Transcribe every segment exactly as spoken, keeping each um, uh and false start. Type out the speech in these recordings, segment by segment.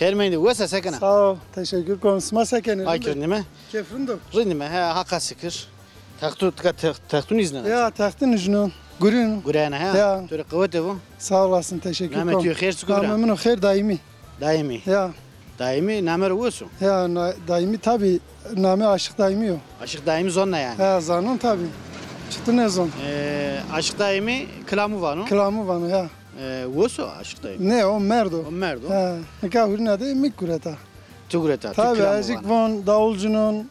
Xêr mendî, wes a, se kena? Sağ ol, teşekkür kon. Sima se kenî? Ay kir nîme. Keyf rind o? Rind nîme, he, Haqa şikir. Textu, tika tex-, textu nîznen? Ya, textu nîznon. Gurîn. Gurene, he? Ya. Tu rê qewete bo. Sağ olasın, teşekkür kon. Namê tu yo xêr, çik o bira? Namê min o xêr, Daîmî. Daîmî. Ya. Daîmî, name ro wes o? Ya, na-, Daîmî tabi, name Aşık Daîmî o. Aşık Daîmî zonna yanî? Ya, zanon tabi. Çitu nêzon? E, Aşık Daîmî kilamû vano? Kilamû vano, ya. E, wes o Aşık Daîmî? Ne, o merdo. O merdo. Ha, nika hurîna de mi gureta. Tu gureta, tu kilamû vano. Tabi, ez kî von, davul cinon.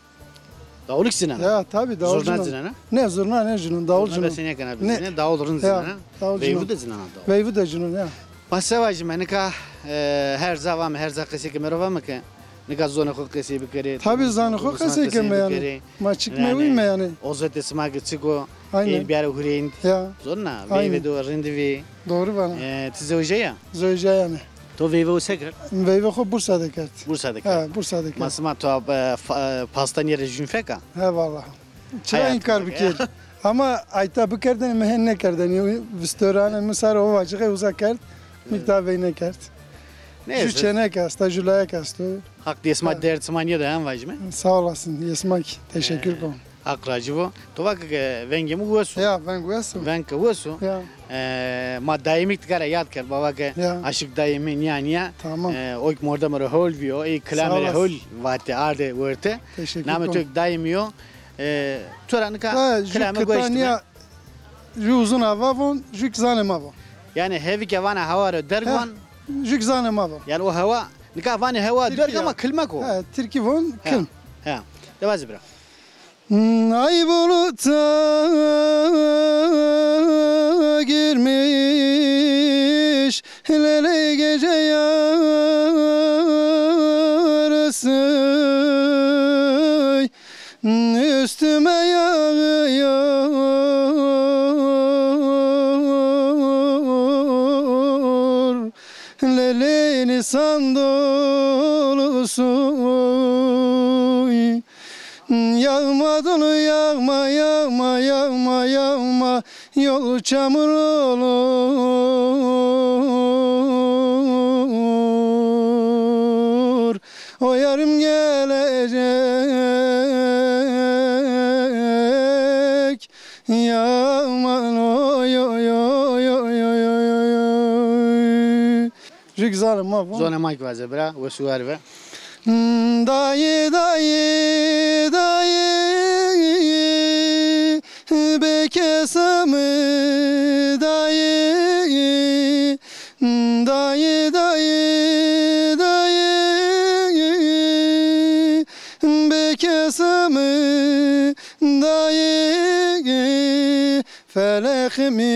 Davul kî cinena? Ya, tabi, davul cinon. Zurna cinena? Ne, zurna nêcinon, davul cinon. Zurna bes nêkena bizîne, davul rind cinena. Davul cinon. Veyvû de cinena davul. Veyvû de cinon, ya. Ma se vajîme nika, e, her ca vame, her ca qesey ke mero vame ke nika zonê xo qesey bikerê. Tabi, zonê xo qesey keme yanî. Ma çik mewîme yanî. Ozetê sima ke çik o, ê biyarê hurênd. Ya. Zonna, veyvê to rind vî. Doğru vana. E, ti zewjîya? Zewjîya yanî. To veyvê xo se kerd? Veyvê xo Bursa de kerd. Bursa de kerd. Ha, Bursa de kerd. Ma sima to, e, fa-, e, pastanîye rê jûn fek a? He, vallahi. Çira înkar bikir? Ama ayta bikerdêne, mi hen nêkerdêne. Vistorane mi ser o vacixê uza kerd, mi da veyne kerd. Neyse. Jû çênek esta, jû layek esto. Haq dê sima derd sima nêda, hem vajîme. Sağ olasın, yê sima kî. Teşekkür kon. Haq racî bo. To vake ke vengê mi wes o. Ya, veng wes o. Veng ke wes o. Ya. E, ma Daîmî tika ra yad kerd, ma vake Aşık Daîmî, nîya nîya. Tamam. E, o kî mordemê rê hol vîyo, ê kilamê rê hol vate, arde werte. Teşekkür kon. Namê to kî Daîmî yo. E, to ra nika kilame goştîme. Jû uzun ava von, jû kî zanê ma von. Yanî hevî ke vana hewa ro derg van. Jû kî zanê ma von. Yanî o hewa, nika vanê hewa derg ama kilmek o. He, tirkî von kilm. He. De vazî bira. Ay buluta girmiş, leley gece yarısı üstüme yağıyor. Leley nisan dolusu. Yağma dolu yağma, yağma, yağma, yağma, yol çamur olur. O yarım gelecek. Yağma, oy, oy, oy. Jû kî zonê ma von. Zonê ma kî vaze bira, wes û war be. Dayê, dayê, dayê, bêkes a mi dayê. Dayê, dayê, dayê, bêkes a mi dayê. Feleq mi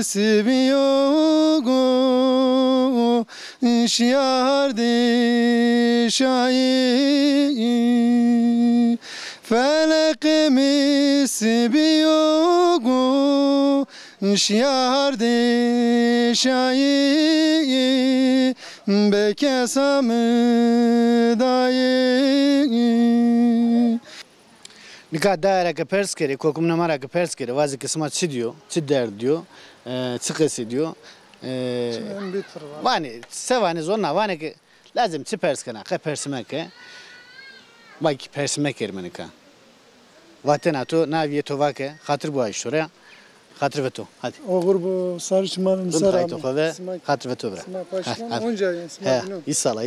sibîyo go, şiyar de şayî. Feleq mi sibîyo go, şiyar de şayî. Bêkes a mi dayê. Nika daye ra ke pers kerê, kokumna ma ra ke pers kerê, vazê ke sima çi dîyo, çi derd dîyo, e, çi qesî dîyo, e, vanê, se vanê zonna, vanê ke lazim çi pers kena, qe persîme ke, ma kî persîme kerîme nika. Vatena to, navîyê to vake, xatir biwajî to rê, xatir ve to, hadi. Oxir bo, sarî çimanê mi ser ame. Xatir ve to bira. Sima kî. Xatir ve to bira. Sima paşî kon, onca yen sima bînon. Îsala.